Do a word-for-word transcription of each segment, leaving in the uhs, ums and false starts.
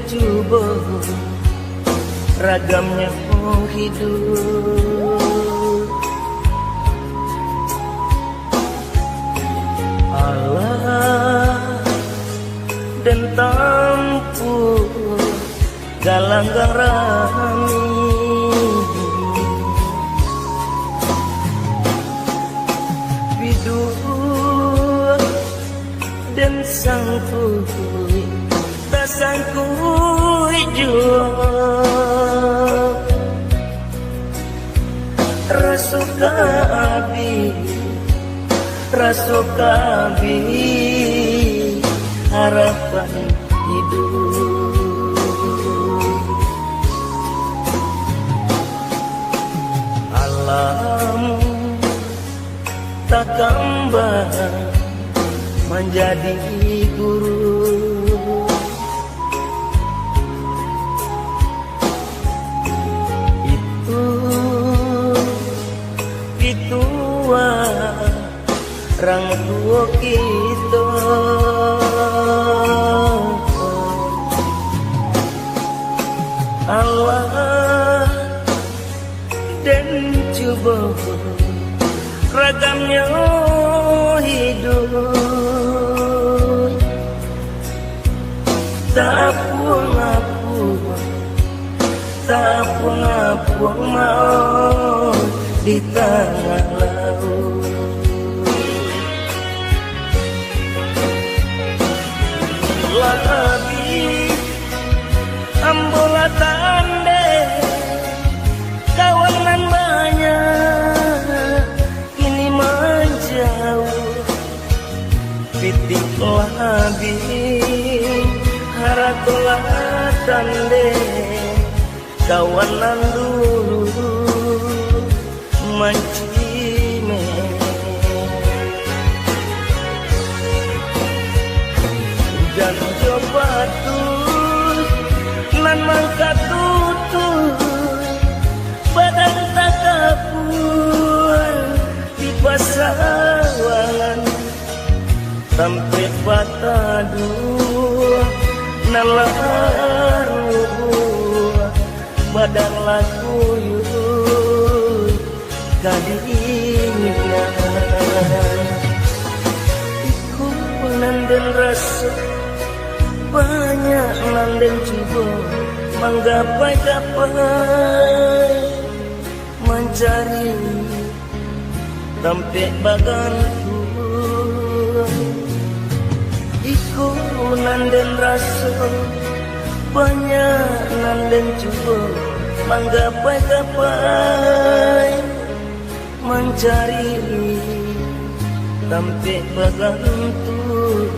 Cubo ragamnyo hiduik. Alah, den tampuah galanggang rami. Biduah den sangkuik, tasangkuik juo. Raso ka abih, raso ka abih harapan hiduik. Alam takambang manjadi guru. Itu pituah urang tuo kito. Alah, den cubo ragamnyo hiduik. Tapuang-apuang, tapuang-apuang mauik di tangah lauik. Lah abih ambo lah tandeh, kawan nan banyak kini manjauah. Pitih lah abih, harato lah tandeh, kawan nan dulu mancimeh. Ujan jo patuih nan mangkatutuik, badan takapua di pasawangan. Tampek bataduah nan lah rubuah, badan lah kuyuik kadinginan. Iko nan den raso, banyak nan den cubo manggapai-gapai mancari tampek bagantuang. Iko nan den raso, banyak nan den cubo manggapai-gapai mancari tampek bagantuang.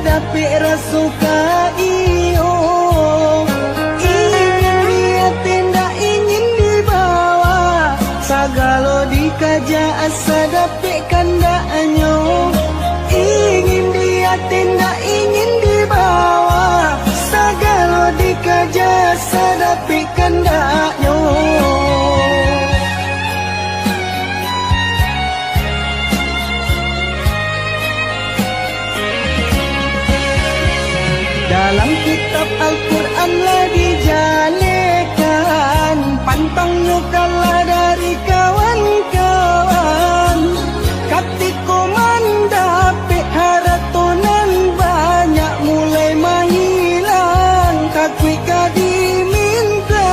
Dapek raso ka iyo, ingin di ati ndak ingin dibawa, sagalo dikaja asa dapek kandaknyo. Ingin di ati ndak ingin dibawa, sagalo dikaja asa dapek kandaknyo. Dalam kitab Al-Quran lah dijalekan, pantangnyo kalah dari kawan-kawan. Katiko mandapek harato nan banyak, mulai mahilang, takuik ka diminta.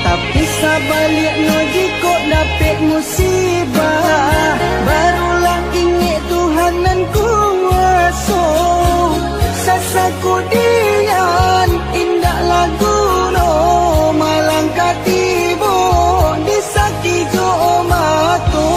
Tapi sabaliaknyo, jikok dapek musibah, barulah ingek Tuhan nan kuaso. Sasakudian indak lah guno, malang ka tibo di sakijok mato.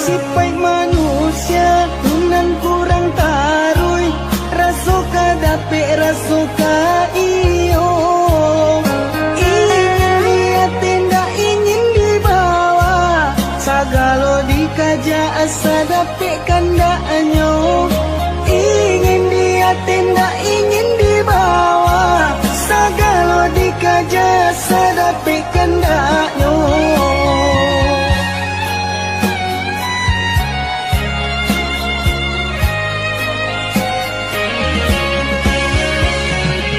Sipaik manusia tu nan kurang taruih, raso ka dapek, raso ka iyo. Ingin di ati ndak ingin dibawa, sagalo dikaja asa dapek kandaknyo. Ingin di ati ndak ingin dibawa, sagalo dikaja asa dapek kandaknyo.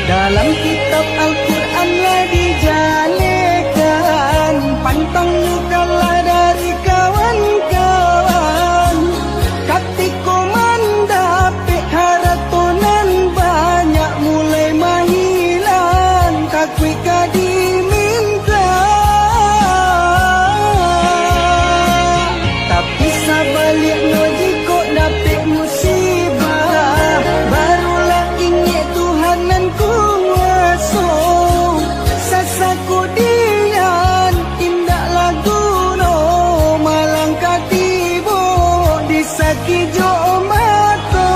Dalam kitab Al-Quran lah dijalekan, pantangnyo kalah dari kawan-kawan. Katiko mandapek harato nan banyak, mulai mahilang, takuik ka diminta. Tapi sabaliaknyo, jikok dapek musibah, barulah ingek Tuhan nan kuaso. Sasakudian indak lah guno, malang ka tibo di sakijok mato.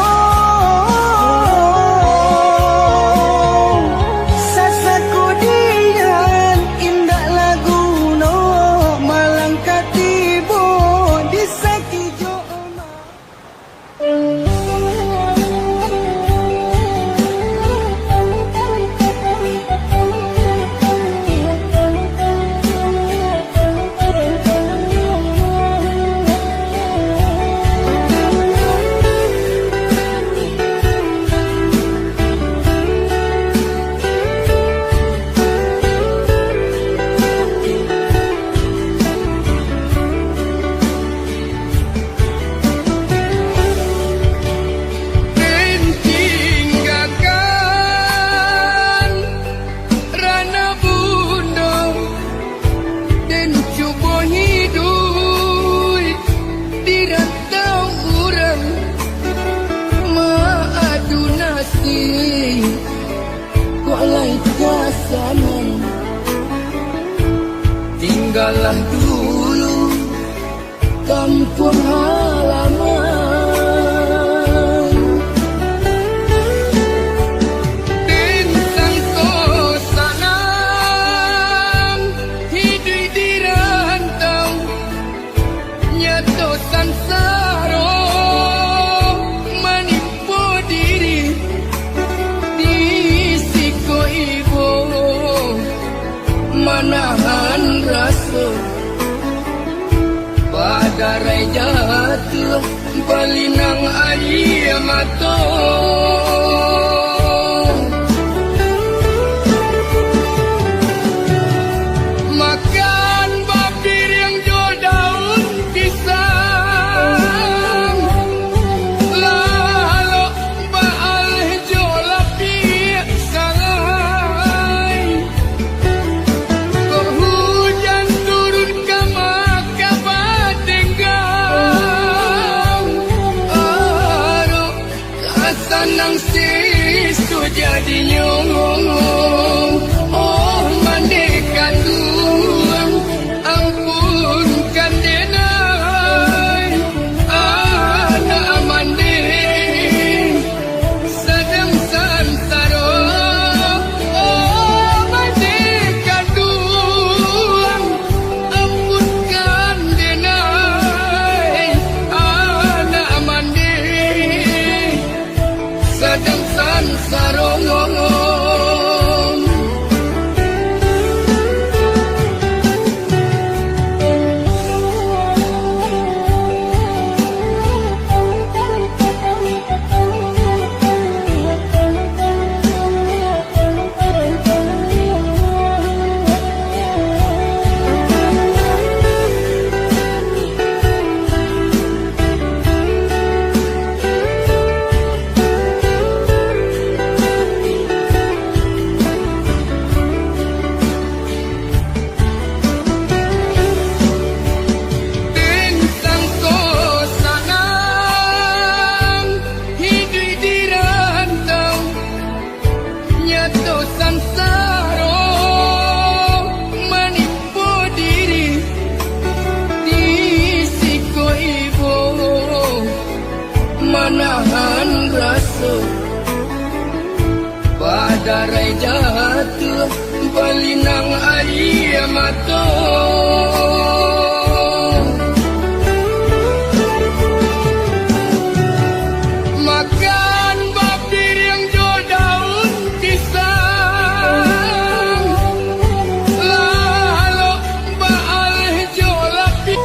Sasakudian indak lah guno, malang ka tibo di sakijok mato. Den tinggakan rana bundo, den cubo hiduik di rantau urang, maadu nasib kok lai ka sanang. Tinggalah dulu kampuang halaman. Den sangko sanang hiduik di rantau, nyato sansaro manimpo diri di siko ibo. Manahan raso badarai jatuah, balinang aia mato. Darai jatuah balinang aia mato. Makan bapiriang jo daun pisang, lalok baaleh jo lapih.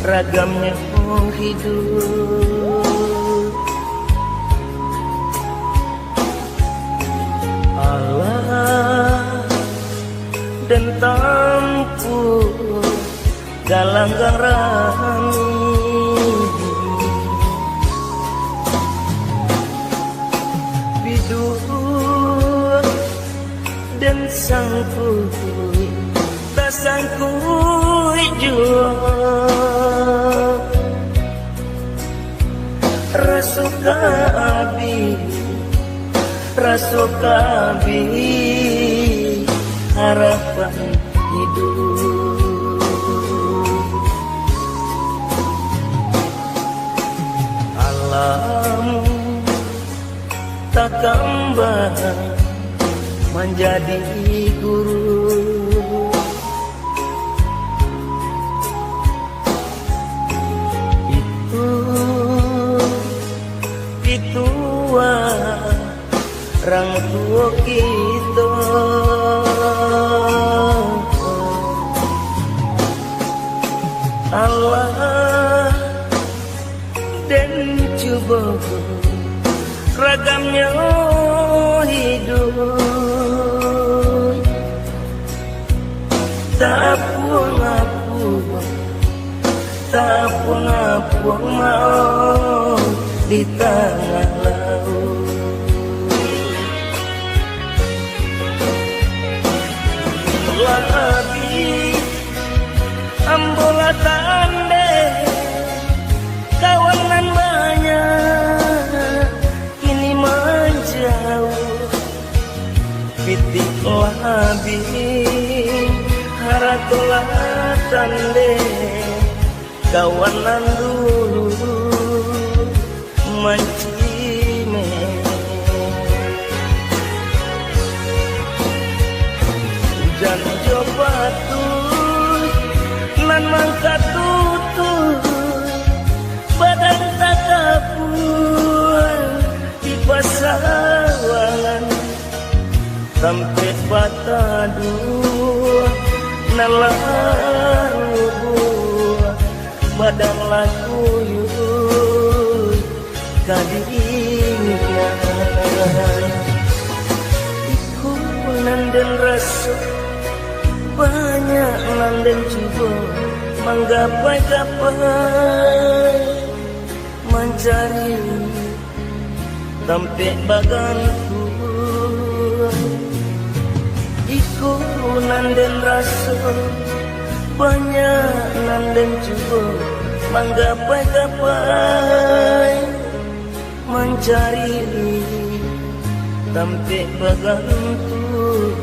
Ragamnyo hiduik. Alah den tampuah galanggang rami. Biduak den sangkuik, tasangkuik juo. Raso ka abih, raso ka abih harapan hiduik. Alam takambang manjadi guru. Itu pituah rang tuo kito. Alah den cubo ragamnyo hiduik. Tapuang-apuang, tapuang-apuang mauik di tangah lauik. Lah abih ambo lah tandeh kawan nan banyak, kini manjauah. Pitih lah abih, harato lah tandeh, kawan nan dulu mancimeh. Ujan jo patuik nan mangkatutuik, badan tatapuang di pasawangan. Tampek bataduah nan lah rubuah, badan lah kuyuik kadinginan. Iko nan den raso, banyak nan den cubo manggapai-gapai mancari tampek bagantuang. Iko nan den raso, banyak nan den cubo manggapai-gapai mancari tampek bagantuang.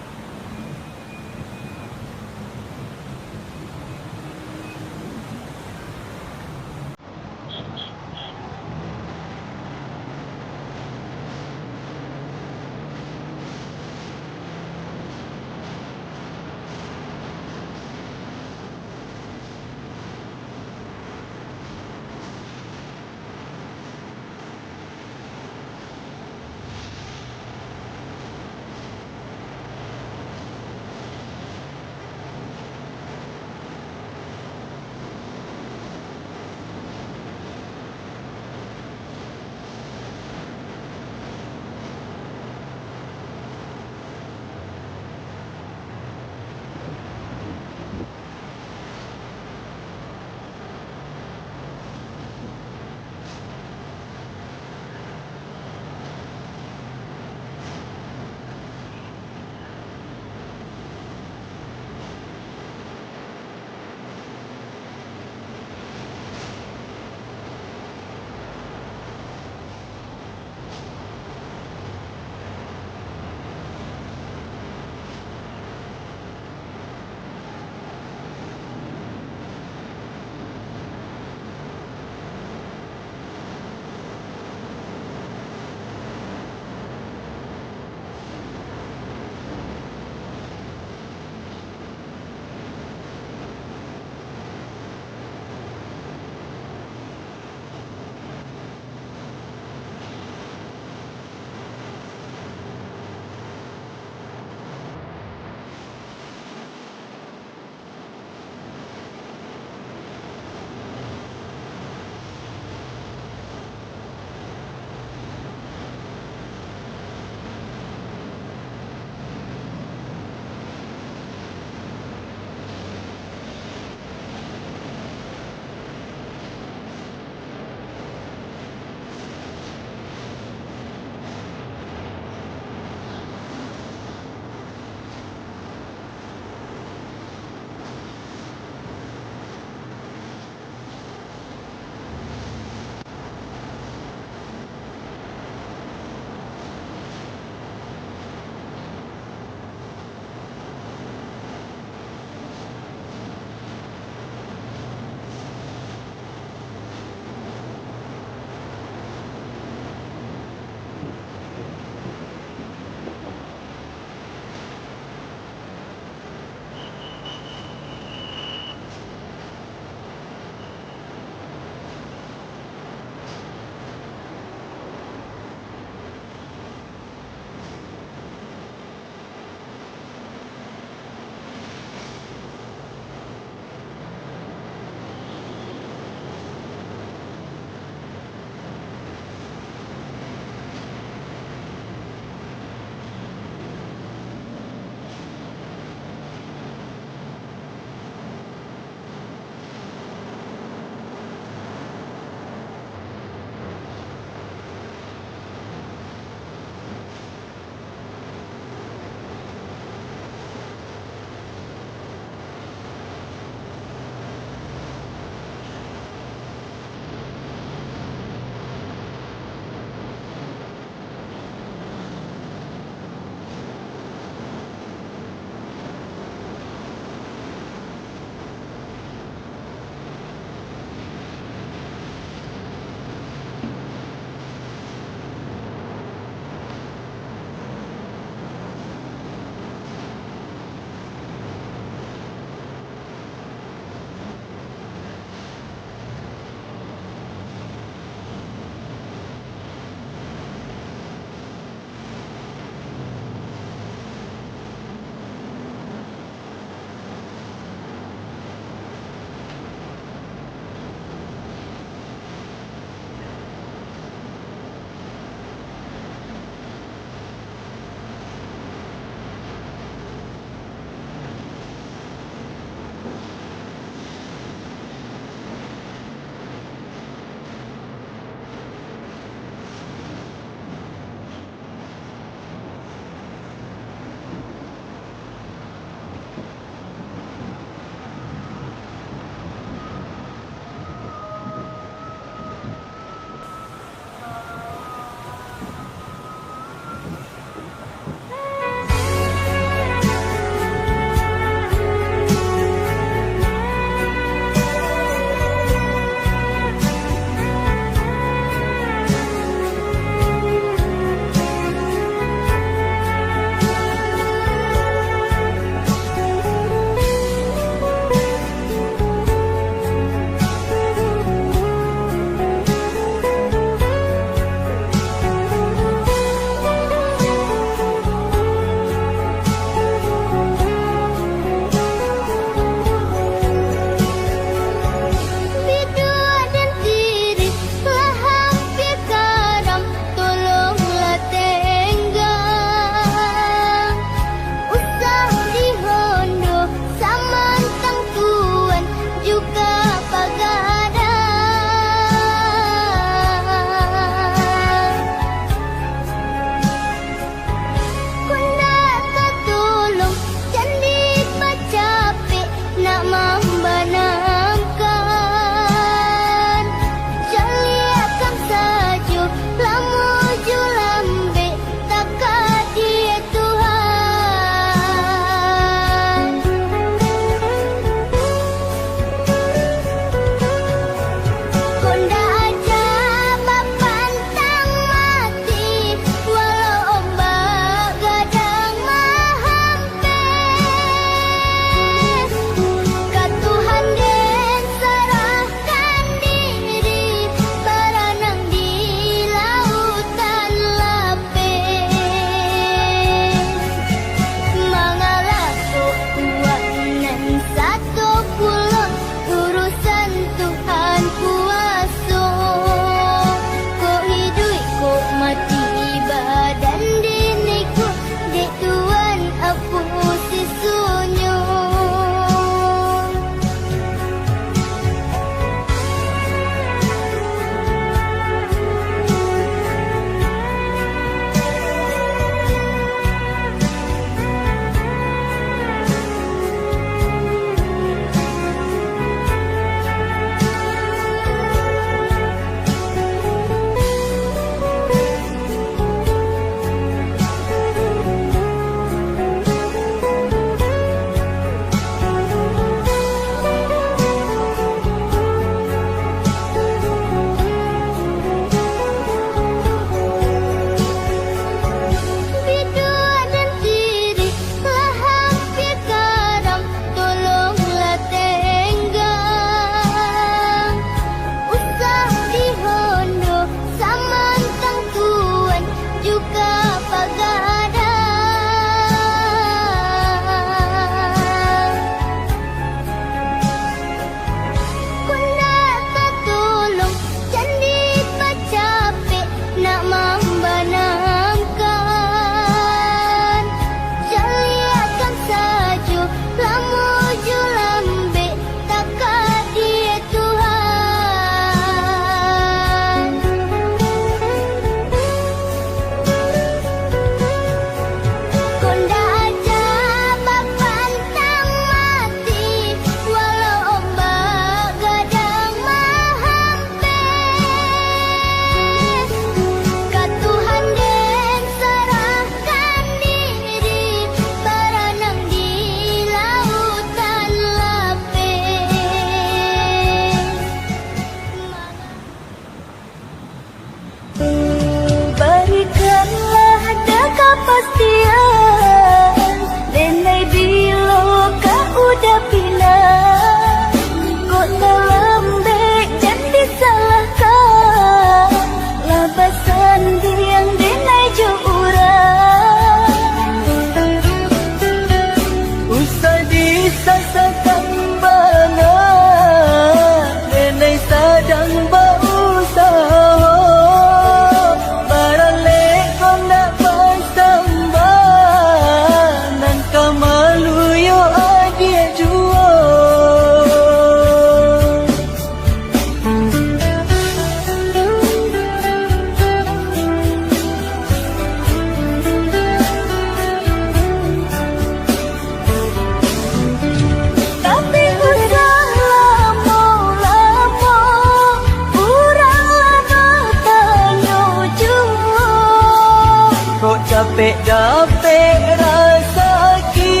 Dapek rasaki,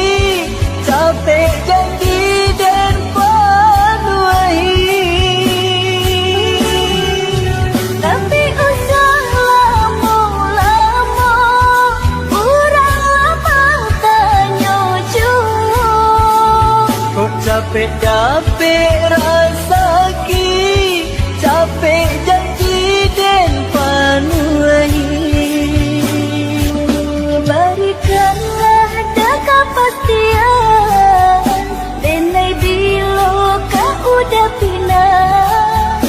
capek janji den panuahi. Tapi usah lamo-lamo, urang lah batanyo juo. Kok capek dapek rasaki, capek janji den panuahi. Barikanlah da kapastian, denai bilo ka uda pinang.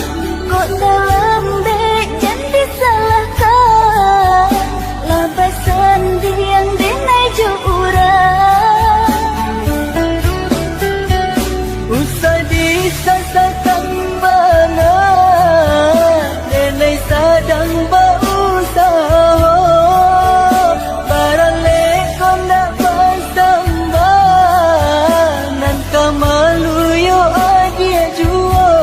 Kok talambek jan disalahkan, lah basandiang denai jo urang. Usah disasakan bana, denai sadang bausaho. Baralek ko ndak basambah, nan ka malu yo adia juo.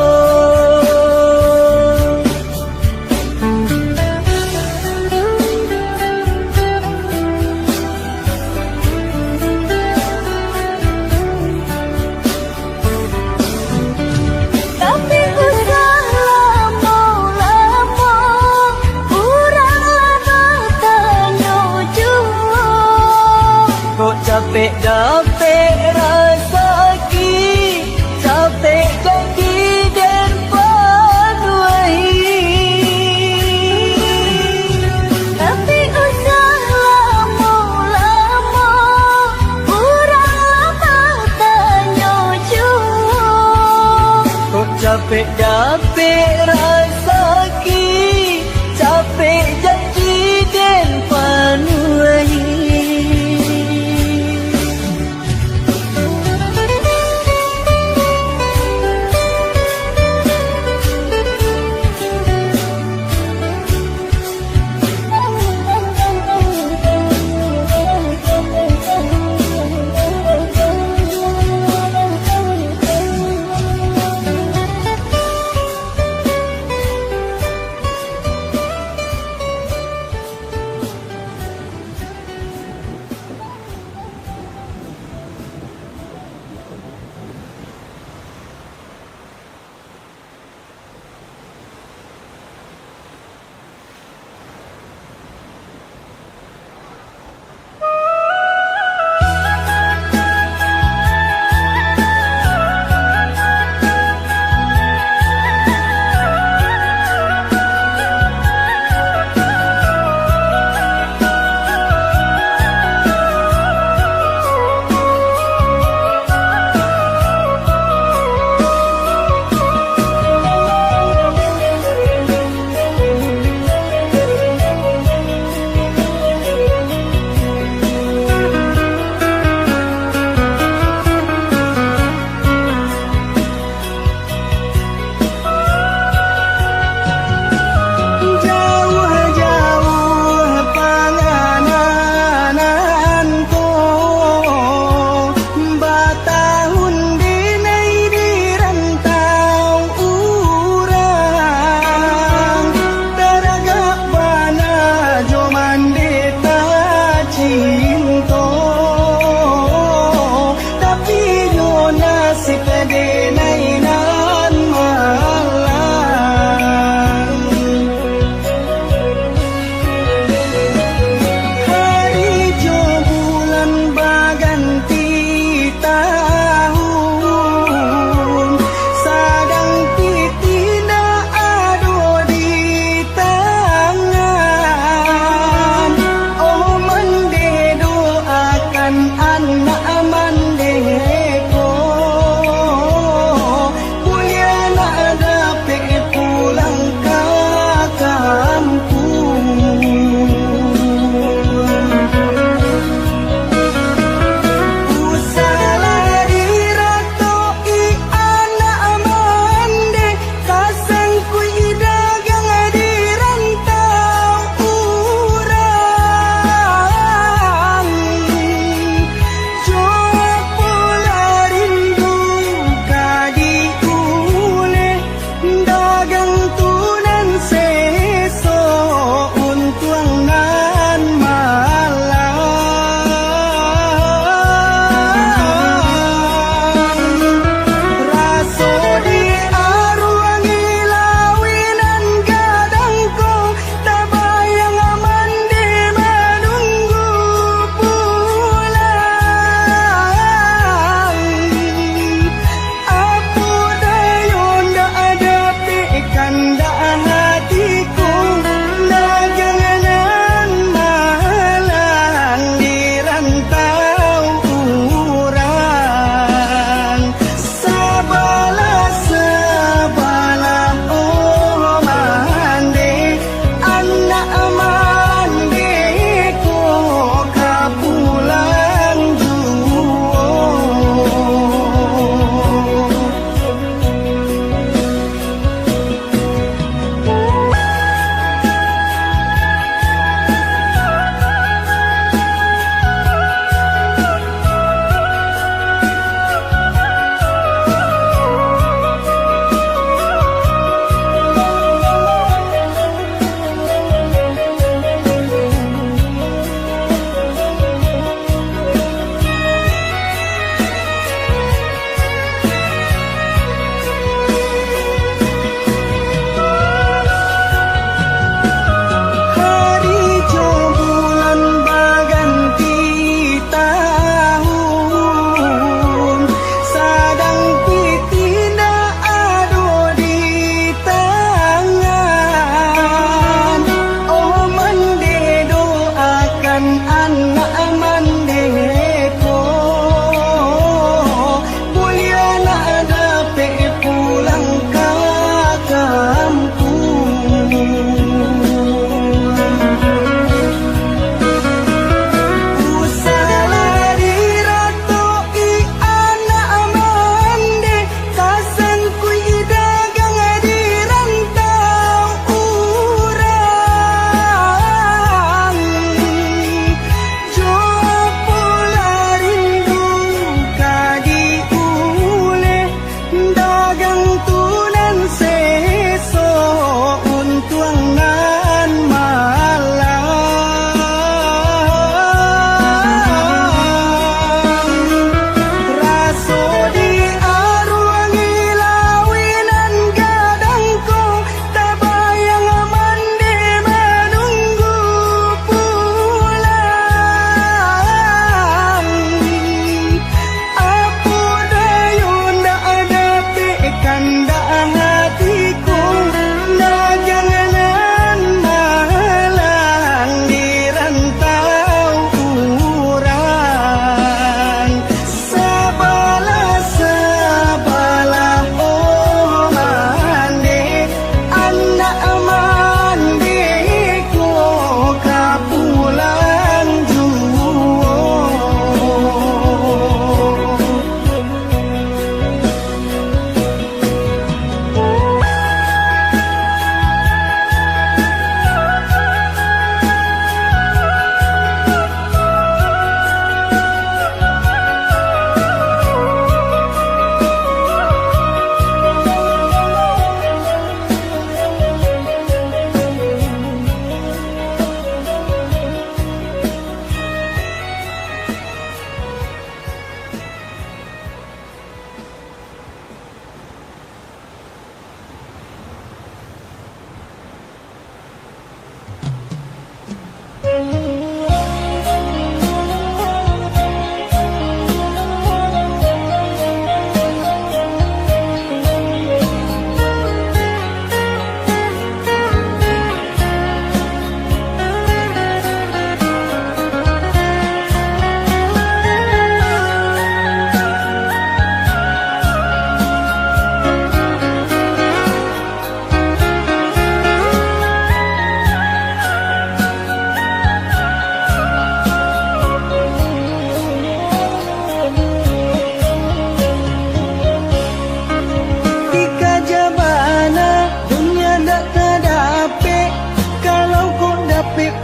Tapi usah lamo-lamo, urang lah batanyo juo. Kok capek dapek rasaki, capek janji den panuahi. Tapi usah lamo-lamo, urang lah batanyo juo. Kok capek dapek rasaki, capek janji den panuahi.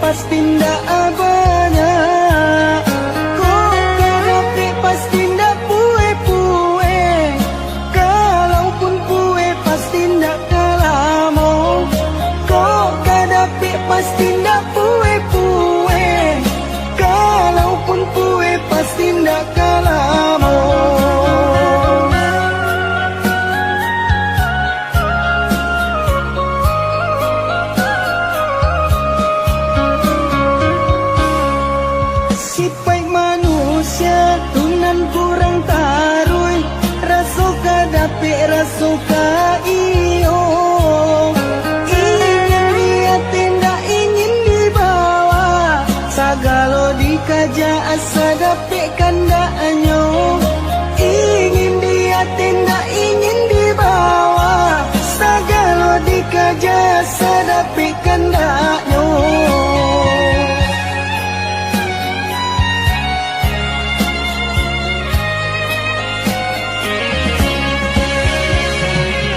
Pasti ndak banyak, kok ka dapek pasti ndak pueh-pueh. Kalaupun pueh, pasti ndak ka lamo, kok ka dapek pasti ndak pueh-pueh. Kalaupun pueh, pasti ndak ka lamo. Sipaik manusia tu nan kurang taruih, raso ka dapek, raso ka iyo. Ingin di ati ndak ingin di bawah, sagalo dikaja asa dapek kandaknyo. Ingin di ati ndak ingin di bawah, sagalo dikaja asa dapek kandaknyo.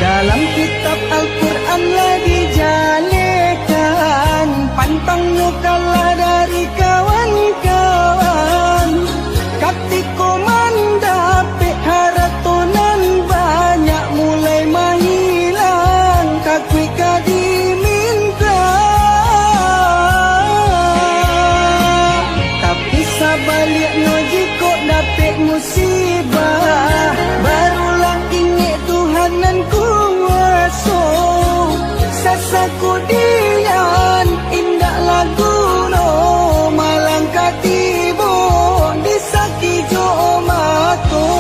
Dalam kitab Al-Quran lah dijalehkan, pantangnyo kalah dari kawan-kawan. Katiko mandapek harato nan banyak, mulai mahilang, takuik ka diminta. Tapi sabaliaknyo, jikok dapek musibah, barulah ingek Tuhan nan kuaso. Sasakudian indak lah guno, malang ka tibo di sakijok mato.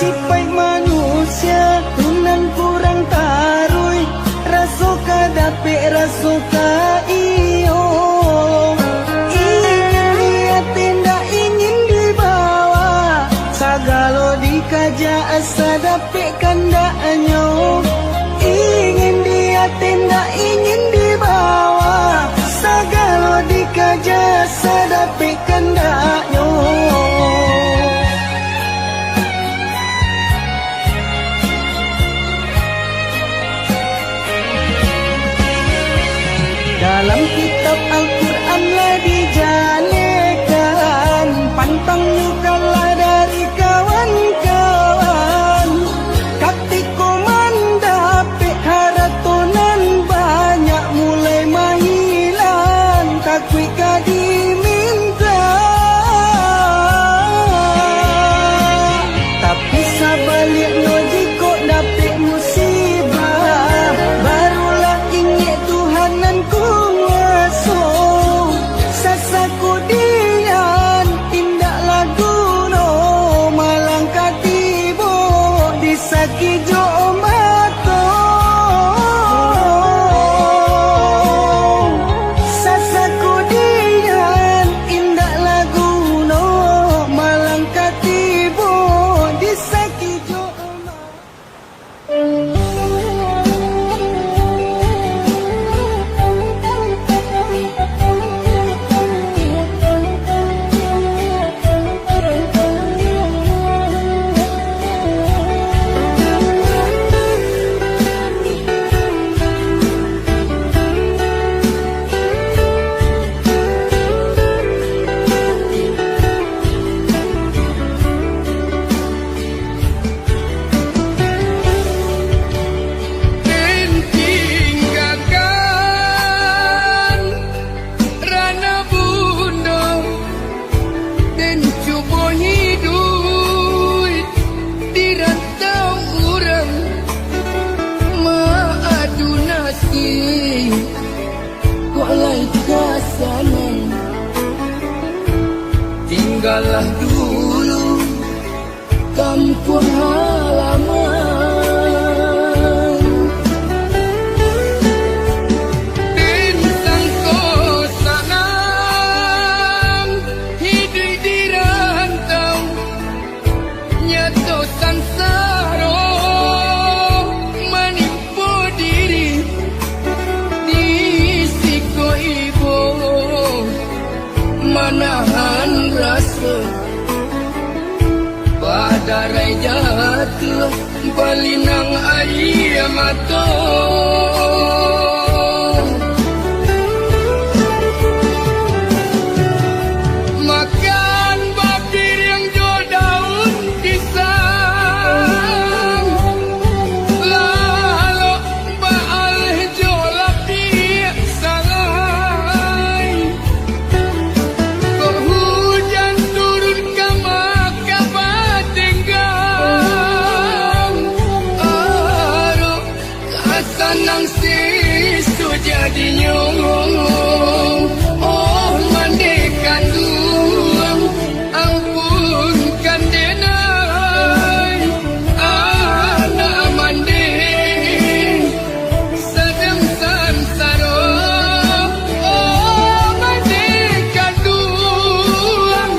Sipaik manusia tu nan kurang taruih, raso ka dapek, raso ka iyo. Ingin di ati ndak ingin di bawah, sagalo dikaja asa dapek kandaknyo. Ingin di ati ndak ingin di bawah, sagalo dikaja asa dapek kandaknyo. Dalam kitab Al-Quran lah dijalehkan, pantangnyo kalah dari kawan-kawan. Katiko mandapek harato nan banyak, mulai mahilang, takuik ka diminta. Tapi sabaliaknyo, jikok dapek musibah, barulah ingek Tuhan nan kuaso. Sasakudian indak lah guno, malang ka tibo di sakijok mato. Sasakudian indak lah guno, malang ka tibo di sakijok mato. Den tinggakan rana bundo, den cubo hiduik di rantau urang, maadu nasib. Kok lai ka sanang, tinggalah duo Balinang aia mato. Makan bapiriang jo daun pisang, lalok baaleh jo lapiak salai. Kok hujan turun ka maka batenggang, arok ka sanang sisuak jadinyo. Oh, mande kanduang, ampunkan denai, anak mande sadang sansaro. Oh, mande kanduang,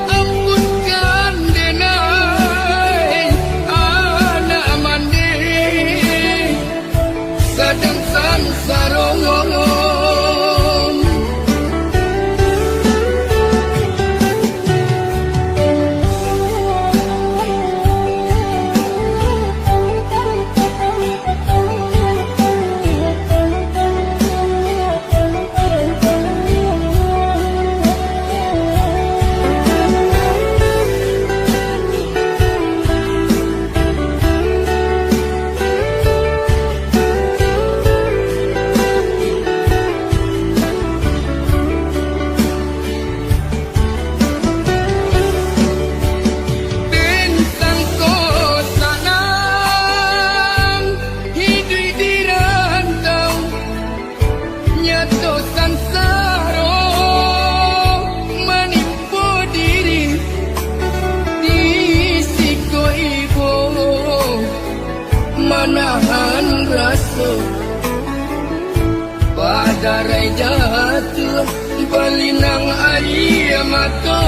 ampunkan denai, anak mande sadang sansaro. Tentang ko sanang hiduik di rantau, nyato sansaro manimpo diri. Di siko ibo manahan raso, badarai jatuah, balinang aia mato.